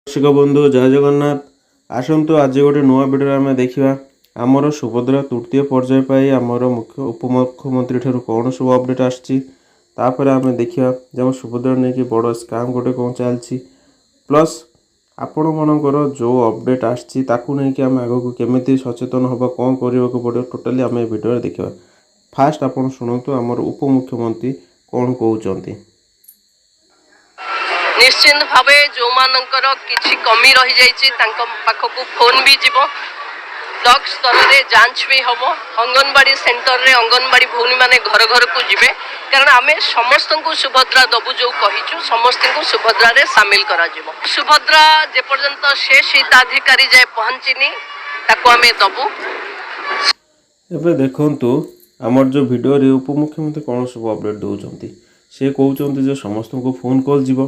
ଦର୍ଶକ ବନ୍ଧୁ, ଜୟ ଜଗନ୍ନାଥ। ଆସନ୍ତୁ, ଆଜି ଗୋଟେ ନୂଆ ଭିଡ଼ିଓରେ ଆମେ ଦେଖିବା ଆମର ସୁଭଦ୍ରା ତୃତୀୟ ପର୍ଯ୍ୟାୟ ପାଇଁ ଆମର ମୁଖ୍ୟ ଉପମୁଖ୍ୟମନ୍ତ୍ରୀ ଠାରୁ କ'ଣ ସବୁ ଅପଡ଼େଟ୍ ଆସିଛି। ତାପରେ ଆମେ ଦେଖିବା ଯେ ଆମ ସୁଭଦ୍ରା ନେଇକି ବଡ଼ ସ୍କାମ୍ ଗୋଟେ କ'ଣ ଚାଲିଛି, ପ୍ଲସ୍ ଆପଣମାନଙ୍କର ଯେଉଁ ଅପଡ଼େଟ୍ ଆସିଛି ତାକୁ ନେଇକି ଆମେ ଆଗକୁ କେମିତି ସଚେତନ ହେବା, କ'ଣ କରିବାକୁ ପଡ଼ିବ, ଟୋଟାଲି ଆମେ ଏ ଭିଡ଼ିଓରେ ଦେଖିବା। ଫାଷ୍ଟ ଆପଣ ଶୁଣନ୍ତୁ ଆମର ଉପମୁଖ୍ୟମନ୍ତ୍ରୀ କ'ଣ କହୁଛନ୍ତି। ନିଶ୍ଚିନ୍ତ ଭାବେ ଯେଉଁମାନଙ୍କର କିଛି କମି ରହିଯାଇଛି, ତାଙ୍କ ପାଖକୁ ଫୋନ୍ ବି ଯିବ, ବ୍ଲକ ସ୍ତରରେ ଯାଞ୍ଚ ବି ହେବ, ଅଙ୍ଗନବାଡ଼ି ସେଣ୍ଟରରେ ଅଙ୍ଗନବାଡ଼ି ଭଉଣୀମାନେ ଘର ଘରକୁ ଯିବେ। କାରଣ ଆମେ ସମସ୍ତଙ୍କୁ ସୁଭଦ୍ରା ଦେବୁ ଯେଉଁ କହିଛୁ, ସମସ୍ତଙ୍କୁ ସୁଭଦ୍ରାରେ ସାମିଲ କରାଯିବ। ସୁଭଦ୍ରା ଯେପର୍ଯ୍ୟନ୍ତ ଶେଷ ହିତାଧିକାରୀ ଯାଏ ପହଞ୍ଚିନି, ତାକୁ ଆମେ ଦେବୁ। ଏବେ ଦେଖନ୍ତୁ, ଆମର ଯେଉଁ ଭିଡ଼ିଓରେ ଉପମୁଖ୍ୟମନ୍ତ୍ରୀ କ'ଣ ସବୁ ଅପଡ଼େଟ୍ ଦେଉଛନ୍ତି। ସେ କହୁଛନ୍ତି ଯେ ସମସ୍ତଙ୍କୁ ଫୋନ୍ କଲ୍ ଯିବ,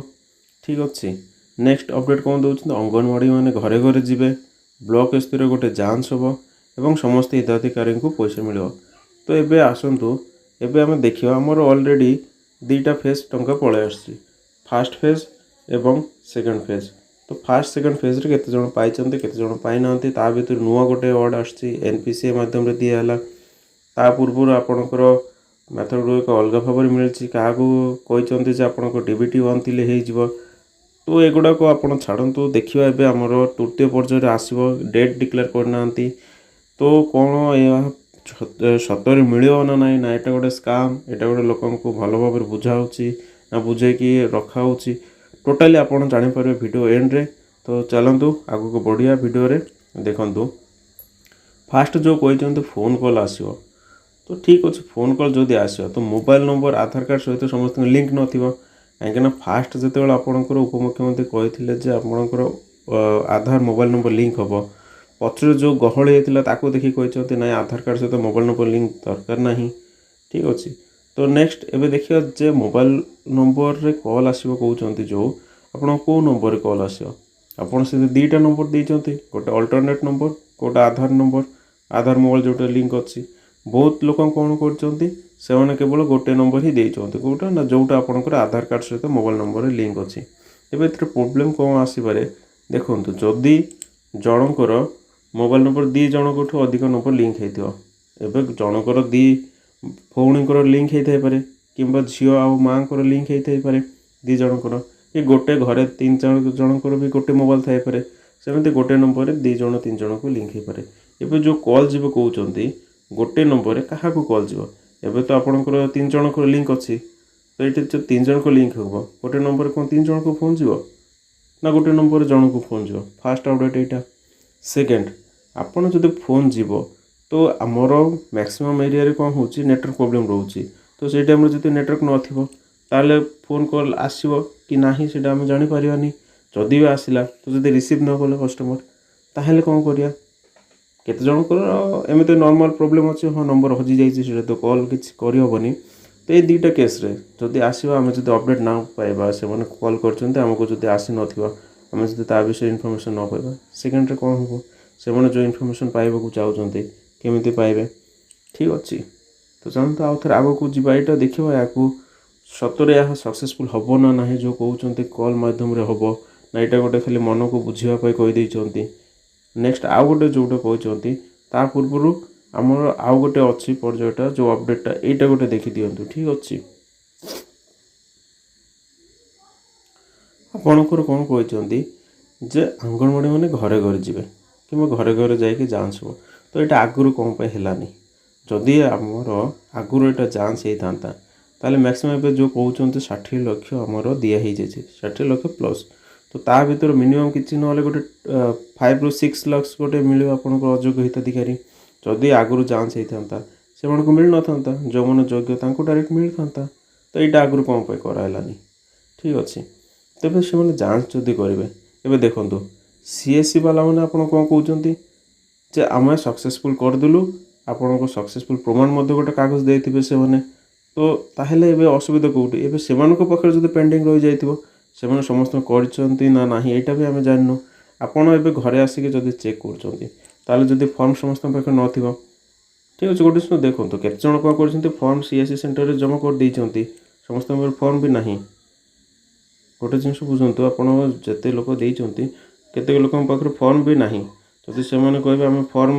ଠିକ୍ ଅଛି। ନେକ୍ସଟ ଅପଡ଼େଟ୍ କ'ଣ ଦେଉଛନ୍ତି? ଅଙ୍ଗନବାଡ଼ି ମାନେ ଘରେ ଘରେ ଯିବେ, ବ୍ଲକ ସ୍ତରରେ ଗୋଟେ ଯାଞ୍ଚ ହେବ ଏବଂ ସମସ୍ତ ହିତାଧିକାରୀଙ୍କୁ ପଇସା ମିଳିବ। ତ ଏବେ ଆସନ୍ତୁ, ଏବେ ଆମେ ଦେଖିବା, ଆମର ଅଲରେଡ଼ି ଦୁଇଟା ଫେଜ୍ ଟଙ୍କା ପଳେଇ ଆସିଛି, ଫାର୍ଷ୍ଟ ଫେଜ୍ ଏବଂ ସେକେଣ୍ଡ ଫେଜ୍। ତ ଫାର୍ଷ୍ଟ ସେକେଣ୍ଡ ଫେଜ୍ରେ କେତେ ଜଣ ପାଇଛନ୍ତି, କେତେ ଜଣ ପାଇନାହାନ୍ତି, ତା ଭିତରୁ ନୂଆ ଗୋଟେ ୱାର୍ଡ଼ ଆସିଛି, ଏନ୍ ପି ସି ଏ ମାଧ୍ୟମରେ ଦିଆହେଲା। ତା ପୂର୍ବରୁ ଆପଣଙ୍କର ମେଥଡ଼ ଗୁଡ଼ିକ ଅଲଗା ଭାବରେ ମିଳିଛି। କାହାକୁ କହିଛନ୍ତି ଯେ ଆପଣଙ୍କ ଡି ବି ଟି 1 ଥିଲେ ହେଇଯିବ। ତ ଏଗୁଡ଼ାକ ଆପଣ ଛାଡ଼ନ୍ତୁ, ଦେଖିବା ଏବେ ଆମର ତୃତୀୟ ପର୍ଯ୍ୟାୟରେ ଆସିବ, ଡେଟ୍ ଡିକ୍ଲେୟାର କରିନାହାନ୍ତି। ତ କ'ଣ ଏହା ସତରେ ମିଳିବ ନା ନାହିଁ, ନା ଏଇଟା ଗୋଟେ ସ୍କାମ୍, ଏଇଟା ଗୋଟେ ଲୋକଙ୍କୁ ଭଲ ଭାବରେ ବୁଝା ହେଉଛି ନା ବୁଝେଇକି ରଖା ହେଉଛି, ଟୋଟାଲି ଆପଣ ଜାଣିପାରିବେ ଭିଡ଼ିଓ ଏଣ୍ଡରେ। ତ ଚାଲନ୍ତୁ, ଆଗକୁ ବଢ଼ିବା ଭିଡ଼ିଓରେ। ଦେଖନ୍ତୁ, ଫାଷ୍ଟ ଯେଉଁ କହିଛନ୍ତି ଫୋନ୍ କଲ୍ ଆସିବ, ତ ଠିକ୍ ଅଛି। ଫୋନ୍ କଲ୍ ଯଦି ଆସିବ, ତ ମୋବାଇଲ୍ ନମ୍ବର ଆଧାର କାର୍ଡ଼ ସହିତ ସମସ୍ତଙ୍କ ଲିଙ୍କ୍ ନଥିବ। କାହିଁକିନା ଫାଷ୍ଟ ଯେତେବେଳେ ଆପଣଙ୍କର ଉପମୁଖ୍ୟମନ୍ତ୍ରୀ କହିଥିଲେ ଯେ ଆପଣଙ୍କର ଆଧାର ମୋବାଇଲ୍ ନମ୍ବର ଲିଙ୍କ୍ ହେବ, ପଛରେ ଯେଉଁ ଗହଳି ହେଇଥିଲା ତାକୁ ଦେଖି କହିଛନ୍ତି ନାଇଁ, ଆଧାର କାର୍ଡ଼ ସହିତ ମୋବାଇଲ୍ ନମ୍ବର ଲିଙ୍କ୍ ଦରକାର ନାହିଁ, ଠିକ୍ ଅଛି। ତ ନେକ୍ସଟ ଏବେ ଦେଖିବା ଯେ ମୋବାଇଲ୍ ନମ୍ବରରେ କଲ୍ ଆସିବ କହୁଛନ୍ତି ଯେଉଁ, ଆପଣ କେଉଁ ନମ୍ବରରେ କଲ୍ ଆସିବ? ଆପଣ ସେ ଦୁଇଟା ନମ୍ବର ଦେଇଛନ୍ତି, ଗୋଟେ ଅଲ୍ଟରନେଟ୍ ନମ୍ବର, ଗୋଟେ ଆଧାର ନମ୍ବର, ଆଧାର ମୋବାଇଲ୍ ଯେଉଁଟା ଲିଙ୍କ୍ ଅଛି। ବହୁତ ଲୋକ କ'ଣ କରୁଛନ୍ତି, ସେମାନେ କେବଳ ଗୋଟେ ନମ୍ବର ହିଁ ଦେଇଛନ୍ତି। କେଉଁଟା ନା ଯେଉଁଟା ଆପଣଙ୍କର ଆଧାର କାର୍ଡ଼ ସହିତ ମୋବାଇଲ୍ ନମ୍ବରରେ ଲିଙ୍କ୍ ଅଛି। ଏବେ ଏଥିରେ ପ୍ରୋବ୍ଲେମ୍ କ'ଣ ଆସିପାରେ ଦେଖନ୍ତୁ। ଯଦି ଜଣଙ୍କର ମୋବାଇଲ୍ ନମ୍ବର ଦୁଇ ଜଣଙ୍କଠୁ ଅଧିକ ନମ୍ବର ଲିଙ୍କ୍ ହେଇଥିବ, ଏବେ ଜଣଙ୍କର ଦୁଇ ଭଉଣୀଙ୍କର ଲିଙ୍କ୍ ହେଇଥାଇପାରେ କିମ୍ବା ଝିଅ ଆଉ ମାଆଙ୍କର ଲିଙ୍କ୍ ହେଇଥାଇପାରେ ଦୁଇ ଜଣଙ୍କର, କି ଗୋଟେ ଘରେ ତିନି ଚାରି ଜଣଙ୍କର ବି ଗୋଟେ ମୋବାଇଲ୍ ଥାଇପାରେ। ସେମିତି ଗୋଟେ ନମ୍ବରରେ ଦୁଇ ଜଣ ତିନି ଜଣଙ୍କୁ ଲିଙ୍କ୍ ହେଇପାରେ। ଏବେ ଯେଉଁ କଲ୍ ଯିବ କହୁଛନ୍ତି, ଗୋଟେ ନମ୍ବରରେ କାହାକୁ କଲ୍ ଯିବ? ଏବେ ତ ଆପଣଙ୍କର ତିନି ଜଣଙ୍କର ଲିଙ୍କ୍ ଅଛି। ତ ଏଇଠି ଯେଉଁ ତିନି ଜଣଙ୍କ ଲିଙ୍କ୍ ହେବ, ଗୋଟେ ନମ୍ବରରେ କ'ଣ ତିନି ଜଣଙ୍କୁ ଫୋନ୍ ଯିବ ନା ଗୋଟେ ନମ୍ବରରେ ଜଣଙ୍କୁ ଫୋନ୍ ଯିବ? ଫାର୍ଷ୍ଟ ଅପଡ଼େଟ୍ ଏଇଟା। ସେକେଣ୍ଡ, ଆପଣ ଯଦି ଫୋନ୍ ଯିବ, ତ ଆମର ମ୍ୟାକ୍ସିମମ୍ ଏରିଆରେ କ'ଣ ହେଉଛି, ନେଟୱାର୍କ ପ୍ରୋବ୍ଲେମ୍ ରହୁଛି। ତ ସେଇ ଟାଇମ୍ରେ ଯଦି ନେଟୱାର୍କ ନଥିବ, ତାହେଲେ ଫୋନ୍ କଲ୍ ଆସିବ କି ନାହିଁ ସେଇଟା ଆମେ ଜାଣିପାରିବାନି। ଯଦି ବି ଆସିଲା, ତ ଯଦି ରିସିଭ୍ ନ କଲେ କଷ୍ଟମର୍, ତାହେଲେ କ'ଣ କରିବା? କେତେ ଜଣଙ୍କର ଏମିତି ନର୍ମାଲ୍ ପ୍ରୋବ୍ଲେମ୍ ଅଛି, ହଁ, ନମ୍ବର ହଜିଯାଇଛି, ସେଇଟା ତ କଲ୍ କିଛି କରିହେବନି। ତ ଏଇ ଦୁଇଟା କେସ୍ରେ ଯଦି ଆସିବ, ଆମେ ଯଦି ଅପଡ଼େଟ୍ ନ ପାଇବା, ସେମାନେ କଲ୍ କରିଛନ୍ତି, ଆମକୁ ଯଦି ଆସିନଥିବ, ଆମେ ଯଦି ତା ବିଷୟରେ ଇନଫର୍ମେସନ୍ ନ ପାଇବା, ସେକେଣ୍ଡରେ କ'ଣ ହେବ? ସେମାନେ ଯେଉଁ ଇନଫର୍ମେସନ୍ ପାଇବାକୁ ଚାହୁଁଛନ୍ତି, କେମିତି ପାଇବେ? ଠିକ୍ ଅଛି। ତ ଚାଲନ୍ତୁ, ଆଉ ଥରେ ଆଗକୁ ଯିବା, ଏଇଟା ଦେଖିବା। ଏହାକୁ ସତରେ ଏହା ସକ୍ସେସଫୁଲ୍ ହେବ ନା ନାହିଁ, ଯେଉଁ କହୁଛନ୍ତି କଲ୍ ମାଧ୍ୟମରେ ହେବ, ନା ଏଇଟା ଗୋଟେ ଖାଲି ମନକୁ ବୁଝିବା ପାଇଁ କହିଦେଇଛନ୍ତି? ନେକ୍ସଟ ଆଉ ଗୋଟେ ଯେଉଁଟା କହୁଛନ୍ତି, ତା ପୂର୍ବରୁ ଆମର ଆଉ ଗୋଟେ ଅଛି ପର୍ଯ୍ୟାୟଟା, ଯେଉଁ ଅପଡ଼େଟ୍ଟା, ଏଇଟା ଗୋଟେ ଦେଖିଦିଅନ୍ତୁ, ଠିକ୍ ଅଛି। ଆପଣଙ୍କର କ'ଣ କହିଛନ୍ତି ଯେ ଅଙ୍ଗନବାଡ଼ି ମାନେ ଘରେ ଘରେ ଯିବେ କିମ୍ବା ଘରେ ଘରେ ଯାଇକି ଯାଞ୍ଚ ହେବ। ତ ଏଇଟା ଆଗରୁ କ'ଣ ପାଇଁ ହେଲାନି? ଯଦି ଆମର ଆଗରୁ ଏଇଟା ଯାଞ୍ଚ ହେଇଥାନ୍ତା, ତାହେଲେ ମ୍ୟାକ୍ସିମମ୍ ଏବେ ଯେଉଁ କହୁଛନ୍ତି 60 ଲକ୍ଷ ଆମର ଦିଆ ହେଇଯାଇଛି, 60 ଲକ୍ଷ ପ୍ଲସ୍, ତ ତା ଭିତରୁ ମିନିମମ୍ କିଛି ନହେଲେ ଗୋଟେ 5ରୁ 6 ଲାକ୍ସ ଗୋଟେ ମିଳିବ ଆପଣଙ୍କର ଅଯୋଗ୍ୟ ହିତାଧିକାରୀ। ଯଦି ଆଗରୁ ଯାଞ୍ଚ ହେଇଥାନ୍ତା, ସେମାନଙ୍କୁ ମିଳିନଥାନ୍ତା। ଯେଉଁମାନେ ଯୋଗ୍ୟ ତାଙ୍କୁ ଡାଇରେକ୍ଟ ମିଳିଥାନ୍ତା। ତ ଏଇଟା ଆଗରୁ କ'ଣ ପାଇଁ କରାହେଲାନି? ଠିକ୍ ଅଛି। ତେବେ ସେମାନେ ଯାଞ୍ଚ ଯଦି କରିବେ, ଏବେ ଦେଖନ୍ତୁ, ସି ଏସ୍ ସି ବାଲା ମାନେ ଆପଣ କ'ଣ କହୁଛନ୍ତି ଯେ ଆମେ ସକ୍ସେସଫୁଲ୍ କରିଦେଲୁ, ଆପଣଙ୍କ ସକ୍ସେସଫୁଲ୍ ପ୍ରମାଣ ମଧ୍ୟ ଗୋଟେ କାଗଜ ଦେଇଥିବେ ସେମାନେ। ତ ତାହେଲେ ଏବେ ଅସୁବିଧା କେଉଁଠି? ଏବେ ସେମାନଙ୍କ ପାଖରେ ଯଦି ପେଣ୍ଡିଂ ରହିଯାଇଥିବ, ସେମାନେ ସମସ୍ତଙ୍କୁ କରିଛନ୍ତି ନା ନାହିଁ, ଏଇଟା ବି ଆମେ ଜାଣିନୁ। ଆପଣ ଏବେ ଘରେ ଆସିକି ଯଦି ଚେକ୍ କରୁଛନ୍ତି, ତାହେଲେ ଯଦି ଫର୍ମ ସମସ୍ତଙ୍କ ପାଖରେ ନଥିବ, ଠିକ୍ ଅଛି। ଗୋଟେ ଜିନିଷ ଦେଖନ୍ତୁ, କେତେ ଜଣ କ'ଣ କରିଛନ୍ତି, ଫର୍ମ ସି ଏସ୍ ସି ସେଣ୍ଟରରେ ଜମା କରିଦେଇଛନ୍ତି, ସମସ୍ତଙ୍କ ପାଖରେ ଫର୍ମ ବି ନାହିଁ। ଗୋଟେ ଜିନିଷ ବୁଝନ୍ତୁ, ଆପଣ ଯେତେ ଲୋକ ଦେଇଛନ୍ତି, କେତେକ ଲୋକଙ୍କ ପାଖରେ ଫର୍ମ ବି ନାହିଁ। ଯଦି ସେମାନେ କହିବେ ଆମେ ଫର୍ମ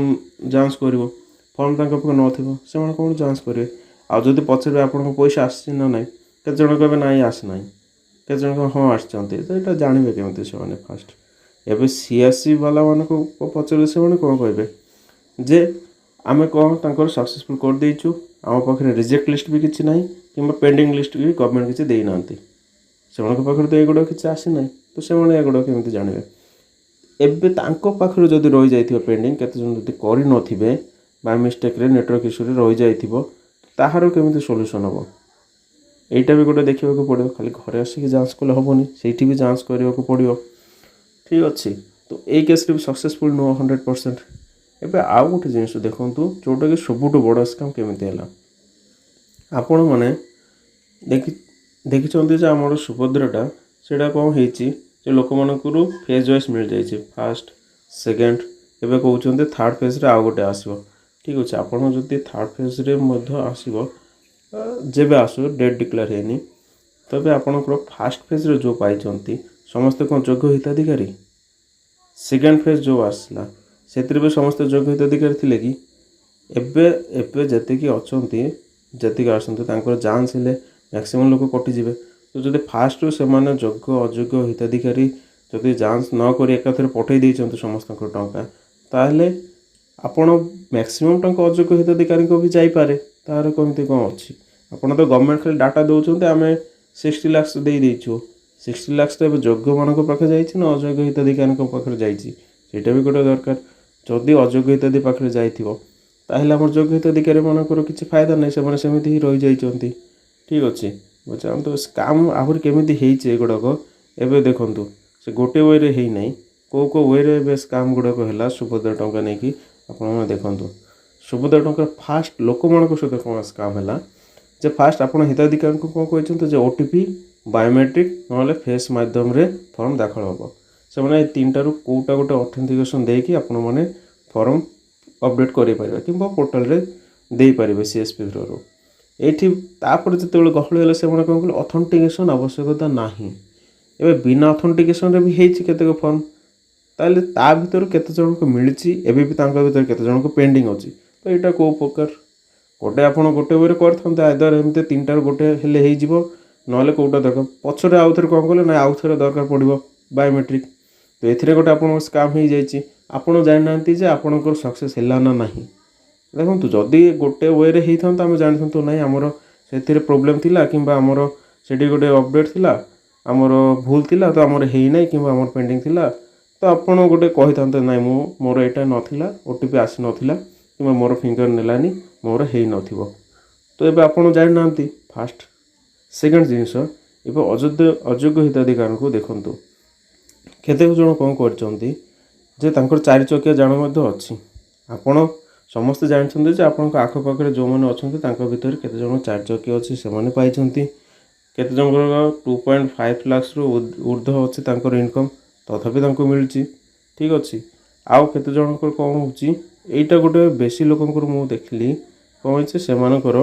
ଯାଞ୍ଚ କରିବୁ, ଫର୍ମ ତାଙ୍କ ପାଖରେ ନଥିବ, ସେମାନେ କ'ଣ ଯାଞ୍ଚ କରିବେ? ଆଉ ଯଦି ପଚାରିବେ ଆପଣଙ୍କ ପଇସା ଆସିଛି ନା ନାହିଁ, କେତେ ଜଣ କହିବେ ନାଇଁ ଆସିନାହିଁ, କେତେ ଜଣ କହିବେ ହଁ ଆସିଛନ୍ତି। ତ ଏଇଟା ଜାଣିବେ କେମିତି ସେମାନେ ଫାଷ୍ଟ? ଏବେ ସିଏସସି ବାଲାମାନଙ୍କୁ ପଚାରିଲେ ସେମାନେ କ'ଣ କହିବେ ଯେ ଆମେ କ'ଣ ତାଙ୍କର ସକ୍ସେସଫୁଲ୍ କରିଦେଇଛୁ, ଆମ ପାଖରେ ରିଜେକ୍ଟ ଲିଷ୍ଟ ବି କିଛି ନାହିଁ କିମ୍ବା ପେଣ୍ଡିଂ ଲିଷ୍ଟ ବି ଗଭର୍ଣ୍ଣମେଣ୍ଟ କିଛି ଦେଇନାହାନ୍ତି। ସେମାନଙ୍କ ପାଖରେ ତ ଏଗୁଡ଼ାକ କିଛି ଆସିନାହିଁ, ତ ସେମାନେ ଏଗୁଡ଼ାକ କେମିତି ଜାଣିବେ? ଏବେ ତାଙ୍କ ପାଖରେ ଯଦି ରହିଯାଇଥିବ ପେଣ୍ଡିଂ, କେତେ ଜଣ ଯଦି କରିନଥିବେ, ବାଇ ମିଷ୍ଟେକ୍ରେ ନେଟୱାର୍କ ଇସ୍ୟୁରେ ରହିଯାଇଥିବ, ତାହାର କେମିତି ସଲ୍ୟୁସନ୍ ହେବ? ଏଇଟା ବି ଗୋଟେ ଦେଖିବାକୁ ପଡ଼ିବ। ଖାଲି ଘରେ ଆସିକି ଯାଞ୍ଚ କଲେ ହେବନି, ସେଇଠି ବି ଯାଞ୍ଚ କରିବାକୁ ପଡ଼ିବ। ଠିକ୍ ଅଛି, ତ ଏଇ କେସ୍ରେ ବି ସକ୍ସେସଫୁଲ୍ ନୁହଁ 100%। ଏବେ ଆଉ ଗୋଟେ ଜିନିଷ ଦେଖନ୍ତୁ, ଯେଉଁଟାକି ସବୁଠୁ ବଡ଼ ସ୍କାମ୍ କେମିତି ହେଲା। ଆପଣମାନେ ଦେଖିଛନ୍ତି ଯେ ଆମର ସୁଭଦ୍ରାଟା ସେଇଟା କ'ଣ ହେଇଛି ଯେ ଲୋକମାନଙ୍କର ଫେଜ୍ ୱାଇଜ୍ ମିଳିଯାଇଛି, ଫାଷ୍ଟ, ସେକେଣ୍ଡ, ଏବେ କହୁଛନ୍ତି ଥାର୍ଡ଼ ଫେଜ୍ରେ ଆଉ ଗୋଟେ ଆସିବ। ଠିକ୍ ଅଛି, ଆପଣ ଯଦି ଥାର୍ଡ଼ ଫେଜ୍ରେ ମଧ୍ୟ ଆସିବ, ଯେବେ ଆସୁ, ଡେଟ୍ ଡିକ୍ଲେୟାର ହେଇନି, ତେବେ ଆପଣଙ୍କର ଫାଷ୍ଟ ଫେଜ୍ରେ ଯେଉଁ ପାଇଛନ୍ତି ସମସ୍ତେ କ'ଣ ଯୋଗ୍ୟ ହିତାଧିକାରୀ? ସେକେଣ୍ଡ ଫେଜ୍ ଯେଉଁ ଆସିଲା, ସେଥିରେ ବି ସମସ୍ତେ ଯୋଗ୍ୟ ହିତାଧିକାରୀ ଥିଲେ କି? ଏବେ ଯେତିକି ଅଛନ୍ତି, ଯେତିକି ଆସନ୍ତି, ତାଙ୍କର ଯାଞ୍ଚ ହେଲେ ମ୍ୟାକ୍ସିମମ୍ ଲୋକ କଟିଯିବେ। ତ ଯଦି ଫାଷ୍ଟରୁ ସେମାନେ ଯୋଗ୍ୟ ଅଯୋଗ୍ୟ ହିତାଧିକାରୀ ଯଦି ଯାଞ୍ଚ ନ କରି ଏକାଥରେ ପଠାଇ ଦେଇଛନ୍ତି ସମସ୍ତଙ୍କ ଟଙ୍କା, ତାହେଲେ ଆପଣ ମ୍ୟାକ୍ସିମମ୍ ଟଙ୍କା ଅଯୋଗ୍ୟ ହିତାଧିକାରୀଙ୍କ ବି ଯାଇପାରେ। ତାହାର କେମିତି କ'ଣ ଅଛି? ଆପଣ ତ ଗଭର୍ଣ୍ଣମେଣ୍ଟ ଖାଲି ଡାଟା ଦେଉଛନ୍ତି, ଆମେ 60 ଲାକ୍ସ ଦେଇ ଦେଇଛୁ। 60 ଲାକ୍ସ ତ ଏବେ ଯୋଗ୍ୟମାନଙ୍କ ପାଖରେ ଯାଇଛି ନା ଅଯୋଗ୍ୟ ହିତାଧିକାରୀଙ୍କ ପାଖରେ ଯାଇଛି? ସେଇଟା ବି ଗୋଟେ ଦରକାର। ଯଦି ଅଯୋଗ୍ୟ ହିତାଧିକାରୀ ପାଖରେ ଯାଇଥିବ, ତାହେଲେ ଆମର ଯୋଗ୍ୟ ହିତାଧିକାରୀମାନଙ୍କର କିଛି ଫାଇଦା ନାହିଁ, ସେମାନେ ସେମିତି ହିଁ ରହିଯାଇଛନ୍ତି। ଠିକ୍ ଅଛି, ବୁଝାନ୍ତୁ ସ୍କାମ୍ ଆହୁରି କେମିତି ହେଇଛି ଏଗୁଡ଼ାକ। ଏବେ ଦେଖନ୍ତୁ, ସେ ଗୋଟେ ୱେରେ ହେଇନାହିଁ, କେଉଁ କେଉଁ ୱେରେ ଏବେ ସ୍କାମ୍ ଗୁଡ଼ାକ ହେଲା ସୁଭଦ୍ରା ଟଙ୍କା ନେଇକି, ଆପଣମାନେ ଦେଖନ୍ତୁ। ସୁଭଦ୍ରା ଟଙ୍କା ଫାଷ୍ଟ ଲୋକମାନଙ୍କ ସହିତ କ'ଣ ସ୍କାମ୍ ହେଲା ଯେ ଫାଷ୍ଟ ଆପଣ ହିତାଧିକାରୀଙ୍କୁ କ'ଣ କହିଛନ୍ତି ଯେ ଓଟିପି, ବାୟୋମେଟ୍ରିକ୍ ନହେଲେ ଫେସ୍ ମାଧ୍ୟମରେ ଫର୍ମ ଦାଖଲ ହେବ। ସେମାନେ ଏ ତିନିଟାରୁ କେଉଁଟା ଗୋଟେ ଅଥେଣ୍ଟିକେସନ୍ ଦେଇକି ଆପଣମାନେ ଫର୍ମ ଅପଡ଼େଟ୍ କରିପାରିବେ କିମ୍ବା ପୋର୍ଟାଲରେ ଦେଇପାରିବେ ସିଏସପି ଥ୍ରୋରୁ। ଏଇଠି ତାପରେ ଯେତେବେଳେ ଗହଳି ହେଲେ, ସେମାନେ କ'ଣ କଲେ? ଅଥେଣ୍ଟିକେସନ୍ ଆବଶ୍ୟକତା ନାହିଁ। ଏବେ ବିନା ଅଥେଣ୍ଟିକେସନ୍ରେ ବି ହେଇଛି କେତେକ ଫର୍ମ। ତାହେଲେ ତା ଭିତରୁ କେତେ ଜଣଙ୍କୁ ମିଳିଛି? ଏବେ ବି ତାଙ୍କ ଭିତରେ କେତେ ଜଣଙ୍କୁ ପେଣ୍ଡିଂ ଅଛି। ତ ଏଇଟା କେଉଁ ପ୍ରକାର ଗୋଟେ? ଆପଣ ଗୋଟେ ୱେରେ କରିଥାନ୍ତେ, ଆଇଦର ଏମିତି ତିନିଟାରୁ ଗୋଟେ ହେଲେ ହେଇଯିବ, ନହେଲେ କେଉଁଟା ଦରକାର? ପଛରେ ଆଉ ଥରେ କ'ଣ କଲେ ନା ଆଉ ଥରେ ଦରକାର ପଡ଼ିବ ବାୟୋମେଟ୍ରିକ୍। ତ ଏଥିରେ ଗୋଟେ ଆପଣଙ୍କ ସ୍କାମ୍ ହେଇଯାଇଛି। ଆପଣ ଜାଣିନାହାନ୍ତି ଯେ ଆପଣଙ୍କର ସକ୍ସେସ୍ ହେଲା ନା ନାହିଁ। ଦେଖନ୍ତୁ, ଯଦି ଗୋଟେ ୱେରେ ହେଇଥାନ୍ତା, ଆମେ ଜାଣିଥାନ୍ତୁ ନାହିଁ ଆମର ସେଥିରେ ପ୍ରୋବ୍ଲେମ୍ ଥିଲା କିମ୍ବା ଆମର ସେଠି ଗୋଟେ ଅପଡ଼େଟ୍ ଥିଲା, ଆମର ଭୁଲ ଥିଲା, ତ ଆମର ହେଇନାହିଁ କିମ୍ବା ଆମର ପେଣ୍ଡିଂ ଥିଲା। ତ ଆପଣ ଗୋଟେ କହିଥାନ୍ତେ, ନାଇଁ ମୁଁ ମୋର ଏଇଟା ନଥିଲା, ଓଟିପି ଆସିନଥିଲା କିମ୍ବା ମୋର ଫିଙ୍ଗର ନେଲାନି, ମୋର ହେଇନଥିବ। ତ ଏବେ ଆପଣ ଜାଣିନାହାନ୍ତି ଫାଷ୍ଟ। ସେକେଣ୍ଡ ଜିନିଷ, ଏବେ ଅଯୋଗ୍ୟ ହିତାଧିକାରୀଙ୍କୁ ଦେଖନ୍ତୁ, କେତେକ ଜଣ କ'ଣ କରିଛନ୍ତି ଯେ ତାଙ୍କର ଚାରି ଚକିଆ ଯାନ ମଧ୍ୟ ଅଛି। ଆପଣ ସମସ୍ତେ ଜାଣିଛନ୍ତି ଯେ ଆପଣଙ୍କ ଆଖପାଖରେ ଯେଉଁମାନେ ଅଛନ୍ତି, ତାଙ୍କ ଭିତରେ କେତେ ଜଣ ଚାରି ଚକିଆ ଅଛି, ସେମାନେ ପାଇଛନ୍ତି। କେତେ ଜଣଙ୍କର 2.5 ଲାକ୍ସରୁ ଉର୍ଦ୍ଧ୍ୱ ଅଛି ତାଙ୍କର ଇନକମ୍, ତଥାପି ତାଙ୍କୁ ମିଳିଛି। ଠିକ୍ ଅଛି, ଆଉ କେତେ ଜଣଙ୍କର କ'ଣ ହେଉଛି, ଏଇଟା ଗୋଟେ ବେଶୀ ଲୋକଙ୍କର ମୁଁ ଦେଖିଲି, କ'ଣ ହେଇଛି, ସେମାନଙ୍କର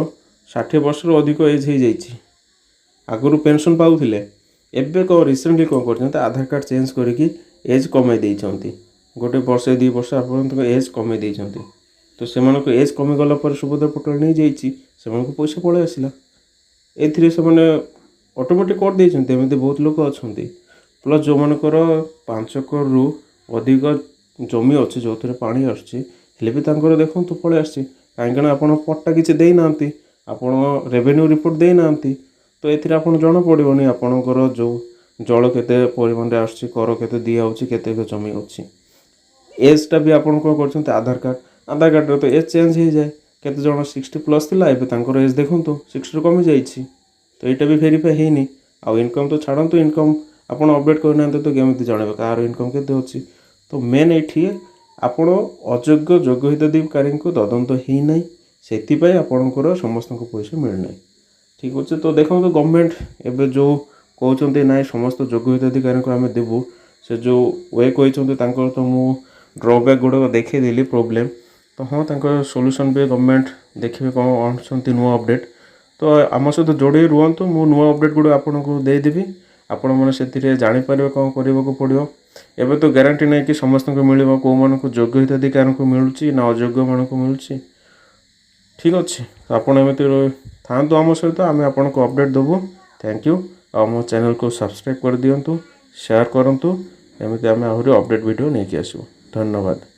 60 ବର୍ଷରୁ ଅଧିକ ଏଜ୍ ହେଇଯାଇଛି, ଆଗରୁ ପେନସନ୍ ପାଉଥିଲେ। ଏବେ କ'ଣ ରିସେଣ୍ଟଲି କ'ଣ କରିଛନ୍ତି, ଆଧାର କାର୍ଡ଼ ଚେଞ୍ଜ କରିକି ଏଜ୍ କମେଇ ଦେଇଛନ୍ତି। ଗୋଟେ ବର୍ଷ 2 ବର୍ଷ ଆପଣଙ୍କ ଏଜ୍ କମେଇ ଦେଇଛନ୍ତି। ତ ସେମାନଙ୍କ ଏଜ୍ କମିଗଲା ପରେ ସୁଭଦ୍ରା ପୋର୍ଟାଲ ନେଇଯାଇଛି, ସେମାନଙ୍କୁ ପଇସା ପଳେଇ ଆସିଲା। ଏଥିରେ ସେମାନେ ଅଟୋମେଟିକ୍ କରିଦେଇଛନ୍ତି। ଏମିତି ବହୁତ ଲୋକ ଅଛନ୍ତି। ପ୍ଲସ୍ ଯେଉଁମାନଙ୍କର 5 ଏକରରୁ ଅଧିକ ଜମି ଅଛି, ଯେଉଁଥିରେ ପାଣି ଆସୁଛି, ହେଲେ ବି ତାଙ୍କର ଦେଖନ୍ତୁ ପଳେଇ ଆସିଛି। କାହିଁକିନା ଆପଣ ପଟ୍ଟା କିଛି ଦେଇନାହାନ୍ତି, ଆପଣ ରେଭିନ୍ୟୁ ରିପୋର୍ଟ ଦେଇନାହାନ୍ତି। ତ ଏଥିରେ ଆପଣ ଜଣାପଡ଼ିବନି ଆପଣଙ୍କର ଯେଉଁ ଜଳ କେତେ ପରିମାଣରେ ଆସୁଛି, କର କେତେ ଦିଆହେଉଛି, କେତେ ଜମି ଅଛି। ଏଜ୍ଟା ବି ଆପଣ କ'ଣ କରୁଛନ୍ତି, ଆଧାର କାର୍ଡ଼, ଆଧାର କାର୍ଡ଼ରେ ତ ଏଜ୍ ଚେଞ୍ଜ ହେଇଯାଏ। କେତେ ଜଣ 60+ ଥିଲା, ଏବେ ତାଙ୍କର ଏଜ୍ ଦେଖନ୍ତୁ 60ରୁ କମିଯାଇଛି। ତ ଏଇଟା ବି ଭେରିଫାଏ ହେଇନି। ଆଉ ଇନକମ୍ ତ ଛାଡ଼ନ୍ତୁ, ଇନକମ୍ ଆପଣ ଅପଡ଼େଟ୍ କରିନାହାନ୍ତି, ତ କେମିତି ଜଣାଇବେ କାହାର ଇନକମ୍ କେତେ ଅଛି? ତ ମେନ୍ ଏଇଠି ଆପଣ ଅଯୋଗ୍ୟ ଯୋଗ୍ୟ ହିତାଧିକାରୀଙ୍କୁ ତଦନ୍ତ ହେଇନାହିଁ, ସେଥିପାଇଁ ଆପଣଙ୍କର ସମସ୍ତଙ୍କୁ ପଇସା ମିଳୁନାହିଁ। ଠିକ୍ ଅଛି, ତ ଦେଖନ୍ତୁ, ଗଭର୍ଣ୍ଣମେଣ୍ଟ ଏବେ ଯେଉଁ କହୁଛନ୍ତି ନାଇଁ ସମସ୍ତ ଯୋଗ୍ୟ ହିତାଧିକାରୀଙ୍କୁ ଆମେ ଦେବୁ, ସେ ଯେଉଁ we କହିଛନ୍ତି, ତାଙ୍କର ତ ମୁଁ ଡ୍ରବ୍ୟାକ୍ ଗୁଡ଼ାକ ଦେଖେଇଦେଲି, ପ୍ରୋବ୍ଲେମ୍। ତ ହଁ, ତାଙ୍କର ସଲ୍ୟୁସନ୍ ବି ଗଭର୍ଣ୍ଣମେଣ୍ଟ ଦେଖିବେ କ'ଣ ଆଣୁଛନ୍ତି ନୂଆ ଅପଡ଼େଟ୍। ତ ଆମ ସହିତ ଯୋଡ଼େଇ ରୁହନ୍ତୁ, ମୁଁ ନୂଆ ଅପଡ଼େଟ୍ ଗୁଡ଼ା ଆପଣଙ୍କୁ ଦେଇଦେବି। ଆପଣମାନେ ସେଥିରେ ଜାଣିପାରିବେ କ'ଣ କରିବାକୁ ପଡ଼ିବ। ଏବେ ତ ଗ୍ୟାରେଣ୍ଟି ନାହିଁ କି ସମସ୍ତଙ୍କୁ ମିଳିବ, କେଉଁମାନଙ୍କୁ ଯୋଗ୍ୟ ହିତାଧିକାରୀଙ୍କୁ ମିଳୁଛି ନା ଅଯୋଗ୍ୟମାନଙ୍କୁ ମିଳୁଛି। ଠିକ୍ ଅଛି, ତ ଆପଣ ଏମିତି ଥାଆନ୍ତୁ ଆମ ସହିତ, ଆମେ ଆପଣଙ୍କୁ ଅପଡ଼େଟ୍ ଦେବୁ। Thank you. ଆଉ ଆମ ଚ୍ୟାନେଲକୁ ସବସ୍କ୍ରାଇବ୍ କରିଦିଅନ୍ତୁ, ସେୟାର କରନ୍ତୁ। ଏମିତି ଆମେ ଆହୁରି ଅପଡ଼େଟ୍ ଭିଡ଼ିଓ ନେଇକି ଆସିବୁ। ଧନ୍ୟବାଦ।